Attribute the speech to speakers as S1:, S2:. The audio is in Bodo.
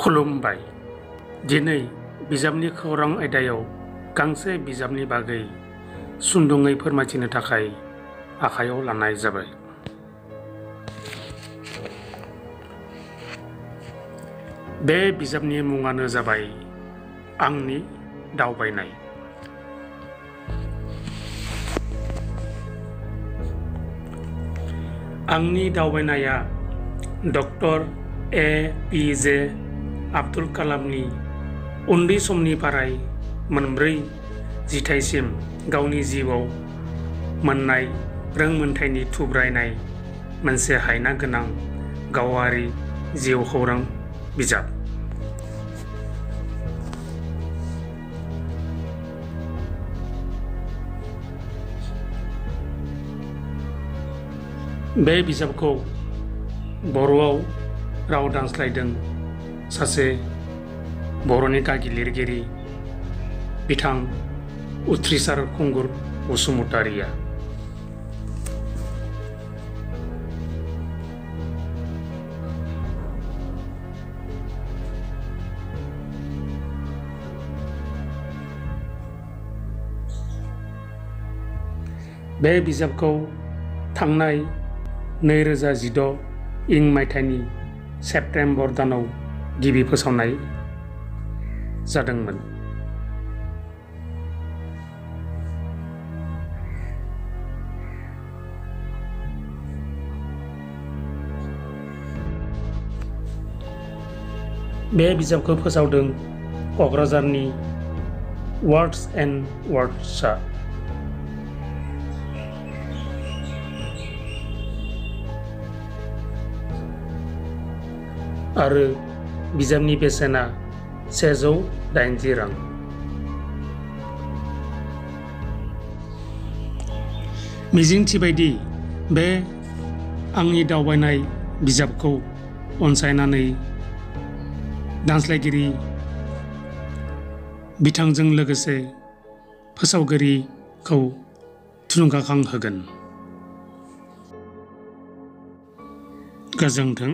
S1: खुलुमबाय। दिनै बिजाबनि खौरां आयदायाव गांसे बिजाबनि बागै सुंदुङै फोरमायथिनो थाखाय आखायाव लानाय जाबाय। बे बिजाबनि मुङानो जाबाय आंनि दावबायनाय। आंनि दावबायनाया डक्टर ए.पि.जे. आब्दुल कालामनि उन्दै समनिफ्राय मोनब्रै जिथाइसिम गावनि जिउआव मोननाय रोंमोनथाइनि थुब्रायनाय मोनसे हायना गोनां गावारि जिउ खौरां बिजाब। बे बिजाबखौ बर'आव राव दानस्लायदों सासे बर'नि गागि लिरगिरि बिथां उथ्रिसार खुंगुर बसुमतारिया। बे बिजाबखौ थांनाय 2016 मायथाइनि सेप्तेम्बर दानाव गिबि फोसावनाय जादोंमोन। बे बिजाबखौ फोसावदों क'क्राझारनि वर्ड्स एन्ड वर्ड्सआ। आरो बिजाबनि बेसेना 180 रां। मिजिंथिबायदि बे आंनि दावबायनाय बिजाबखौ अनसायनानै दानस्लायगिरि बिथांजों लोगोसे फोसावगिरिखौ थुलुंगाखां होगोन। गोजोन्थों।